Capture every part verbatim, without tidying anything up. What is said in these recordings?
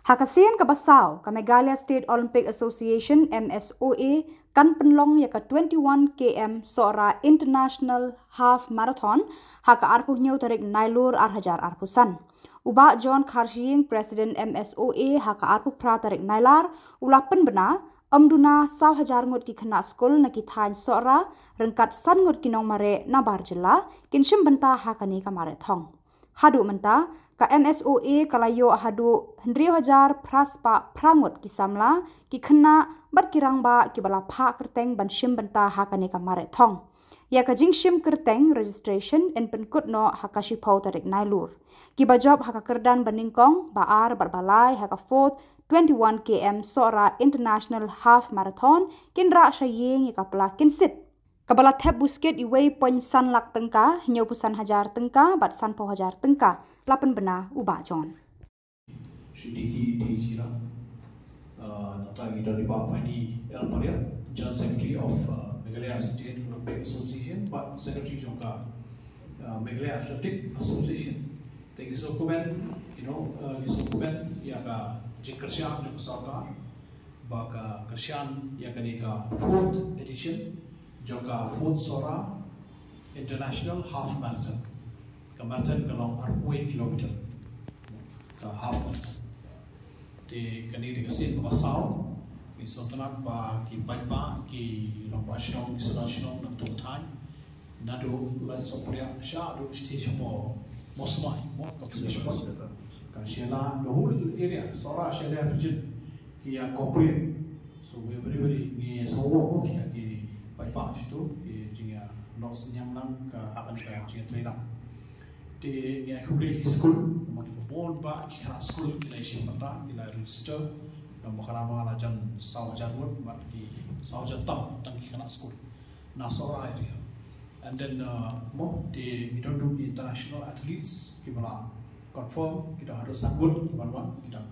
Ha ka sien kaba saw, ka Meghalaya State Olympic Association, M S O A, kan pynlong ïa ka twenty-one K M Sohra International Half Marathon ha ka arphew hynñiew tarik Nailur ar hajar arphew san. U Bah John Kharshiing, President M S O A, ha ka arphew phra tarik Nailar, u la pynbna, ym duna saw hajar ngut ki khynnah skul na ki thaiñ Sohra, ryngkat san ngut ki nongmareh na bar jylla, kin shim bynta ha kane ka marathon. Haduh mynta, ka M S O A ka la ïoh haduh hynriew hajar phra spah phra ngut ki samla, ki khynnah, bad ki rangbah kiba la phah kyrteng ban shim bynta ha kane ka marathon. Ïa ka jingshim kyrteng, registration, yn pynkut noh ha ka shiphew tarik Nailur. Kiba jop ha ka kyrdan ba nyngkong, ba ar bad ba lai ha ka fourth twenty-one K M Sohra International Half Marathon, kin rah sha ïing ïa ka pla kin sit. Kaba la thep buskit iwei point san lak tyngka, hynñiewphew san hajar tyngka, bad sanphew hajar tyngka, la pynbna u Bah John. Shitiki Tejira. Uh, nangta ngi don i Bah Fani L Pariat, General Secretary of, uh, Meghalaya State Olympic Association, bad Secretary jong ka, uh, Meghalaya Athletic Association. Te ngi sngewkmen, you know, uh, ngi sngewkmen ïa ka jingkyrshan jong ka sorkar ba ka kyrshan ïa kane ka fourth edition jong ka fourth Sohra International Half Marathon. Ka marathon ka long arphew kilometer. Ka half marathon. Te kane te ka sien kaba saw, ngi sngewtynnat ba ki paidbah, ki rangbah shnong, ki sordar shnong, nangta ki thaiñ, naduh lait sohporiak shaduh shatei shapoh Mawsmai, mo, ka finish point. Ka Shella, the whole area, Sohra Shella region, ki ïa cooperate. So we very, very, ngi sngewbha ïa ki paidbah shitu, ki jingïa, uh, synñiang lang ka, ha kane ka jingïatreilang. Te ngi ai khublei ki skul, namar ki bun bah ki khynnah skul ki la shim bynta, ki la register, namar ka la jan saw hajar ngut, bad ki saw hajar tam tang ki khynnah skul na Sohra area. And then, uh, mo, te ngi don ruh ki international athletes kiba la confirm, ki don haduh san ngut kiba la wan, ki don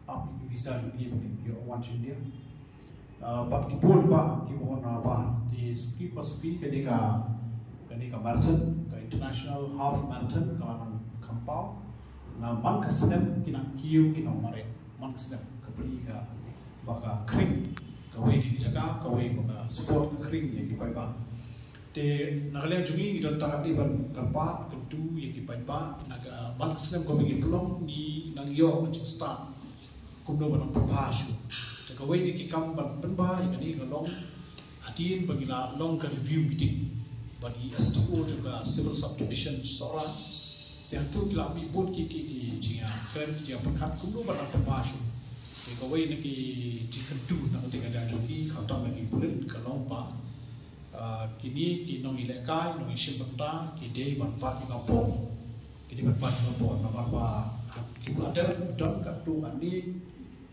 ap ïa ki visa jong ki ba kin ïoh wan sha India. Uh, bad ki bun bah, ki bun, uh, bah, te suki pa suki kane ka, kane ka marathon, ka international half marathon, ka la nang kham paw. Na man ka snem ki nang kiew ki nongmareh, man ka snem, ka plie ka, ba ka khring, kawei ka jaka, kawei ba ka sport ka khring ïa ki paidbah. Te na ka liang jong ngi ngi don tang katne ban kyrpad kyntu ïa ki paidbah, na ka, man ka snem kaba ngi pynlong, ngi nang ïoh ka jingstad kumno ban nang pynbha shuh. Te kawei na ki kam ban pynbha ïa kane ka long hadien ba ngi la long ka review meeting bad i S D O jong ka Civil Subdivision Sohra. Te hangto ki la mih bun ki, ki, ki jingïakren, jingïapyrkhat kumno ban nang pynbha shuh. Te kawei na ki jingkyntu na ka liang jong ki, khamtam na ki pulit, ka long ba, ah, kine ki nongïalehkai, nongïashim bynta, ki dei ban bat ïa ka por. Ki dei ban bat ïa ka por, namar ba, ah, ki la dep don katto katne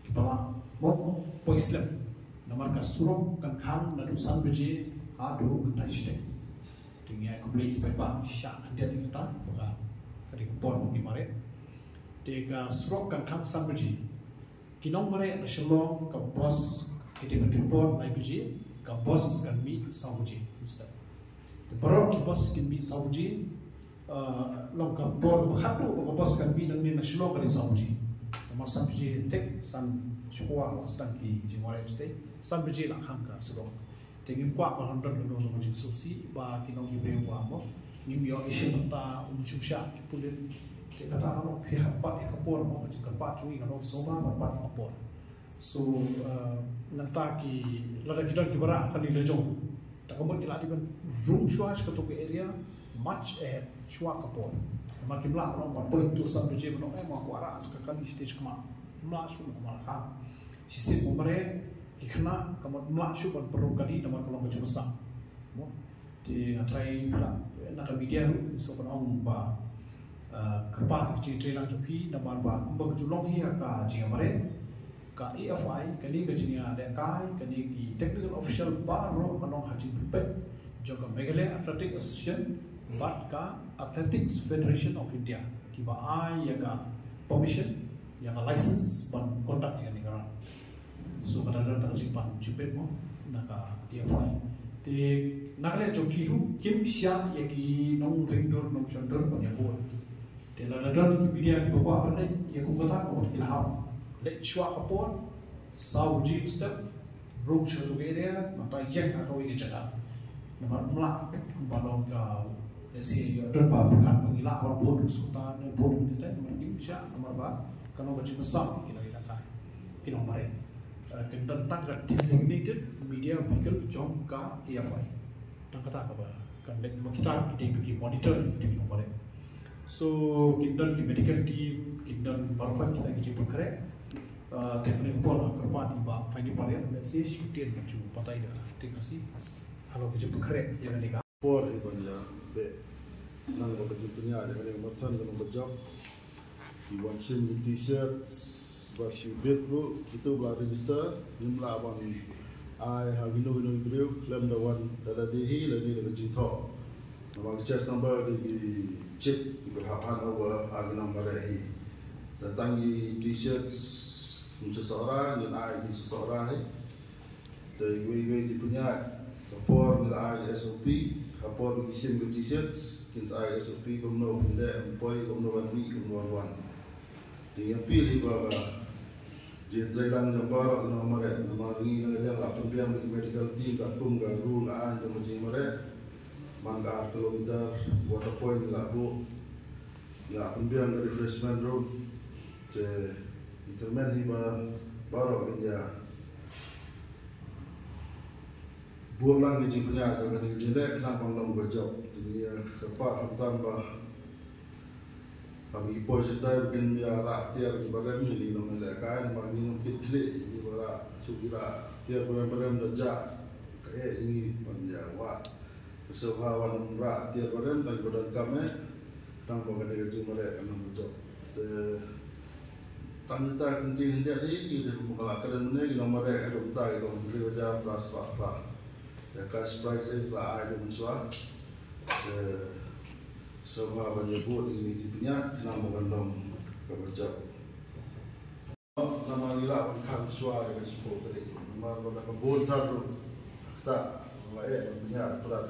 kiba la mih poi slem. Namar ka surok kan khang naduh san baje haduh khyndai shiteng. Te ngi ai khublei ïa ki paidbah, shah khyndiat ïa kata, ba ka dei ka por ba ki mareh. Te ka surok kan khang san baje. Ki nongmareh na Shillong, ka bus, ki dei ban mih por lai baje, ka bus kan mih saw baje. Te baroh ki bus kin mih saw baje, uh, long ka por ba khatduh ba ka bus kan mih nangne na Shillong ka dei saw baje. Namar san baje thik, san shiphew la sdang ki jingmareh shatei, san baje la khang ka surok. Te ngim kwah ban don lano lano ka jingsngewsih ba ki long ki briew ba mo, ngim ïoh ïashim bynta, um shym shah ki pulit. Te kata ka long phi hap bat ïa ka por mo, ka jingkyrpad jong ngi ka long sngewbha ban bat ïa ka por. So, uh, nangta ki, lada ki don kiba rah kali la jong, te ka mut ki la dei ban rung shuwa sha kato ka area much ahead, shuwa ka por. Namar kim lah ban ong ban poi to san baje ban ong, eh, nga kwah rah sa ka kali stage kmie. Kim lah shuh, namar ha shisien ba mareh ki khynnah, ka mut kim lah shuh ban pynrung kali namar ka long ka jingmynsiem. Mo? Te nga trai phi lah na ka media ruh, ngi sngewbha ban ong ba, eh, kyrpad ïa ka jingtreilang jong phi, namar ba kumba ka ju long hi ha ka jingïamareh, ka A F I, kane ka jingïalehkai, kane ki technical official baroh ka long ha jingpynpeit jong ka Meghalaya Athletic Association bad ka Athletics Federation of India, kiba ai ïa ka permission, ïa ka license ban conduct ïa kane ka run. So ka la don tang ka jingpan jingpeit mo na ka A F I. Te na ka liang jong ki ruh kim shah ïa ki nongring dur nongshon dur ban ïabud. Te lada don ki media kiba kwah ban leit ïa kum kata, ka mut ki la hap. Leit shuwa ka por saw baje mynstep, rung sha tu ka area, mynta ïeng ha kawei ka jaka. Namar ym lah kumba long ka, let's say, ïa dei ba pyrkhat ba ngi lah ban bud shuwa ne bud ne, namar kim shah, namar ba ka long ka jingmynsiem ki la ïa ka, ki nongmareh. Eh, kin don tang ka designated media vehicle jong ka A F I. Tang kata kaba kan leit, namar kita ki dei ki monitor ki nongmareh. So kin don ki medical team, kin don baroh kita ki jingpynkhreh. Uh, te kane ka por nga kyrpad ïa i Bah Fandi Pariat, let's say, shi kyntien ban shu batai da te ka si halor ki jingpynkhreh ïa kane ka por. Hi ban ïa beh nang ba ka jingpynïaid ïa kane ka marathon ka long ba jop. Ki wan shim ki t-shirt, ba shu bit ruh, kitu ba la register, ngim lah ban ai ha kino kino ki briew khlem da wan da lade hi lane da ka jingthoh. Namar ki chest number dei ki chip kiba hap handover ha ki nongmareh hi. Te tang ki t-shirts kum sha Sohra, ngin ai ki sha Sohra hi. Te iwei iwei ki pynïaid, ka por ngi la ai S O P, ka por ba ki shim ka t-shirt, kin sa ai S O P kumno phin leh, poi kumno ban mih, kumno ban wan. Te ngi appeal hi ba ka jingtrei lang jong baroh ki nongmareh, namar ngi na ka liang la pynbiang bad ki medical team katkum ka rule ka aiñ jong ka jingmareh. Man ka ar kilometer water point ngi la buh, ngi la pynbiang ka refreshment room. Te ngi kyrmen hi ba baroh kin ïa buh lang ka jingpynïaid jong kane ka jingleh khnang ban long ba jop. Te ngi ïa kyrpad khamtam ba haba ngi poi shatai ba kin ïa rah tiar ki barem, ngi long lehkai, namar ngi ym kit khlieh ïa ki ba rah, shu ki rah tiar barem barem da jah ka eh ïa ngi ban ïa wad. Te sngewbha wan rah tiar barem tang ba donkam eh, tang ba kane ka jingmareh kan ym jop. Te tang kita ki kyntien khyndiat hi, ki dei kumba ka la kren mynne, ki nongmareh ka dei kumta, ki long hynriew hajar phra spah phra. Te cash prize eh la ai da mynshuwa. Te sngewbha ban ïa bud ïa kine ki jingpynïaid khnang ba kan long kaba jop. Namar ngi lah ban khang shuwa ïa ka shiphew tarik. Namar ba da ka bun thar ruh kata ba eh ban pynïaid prat.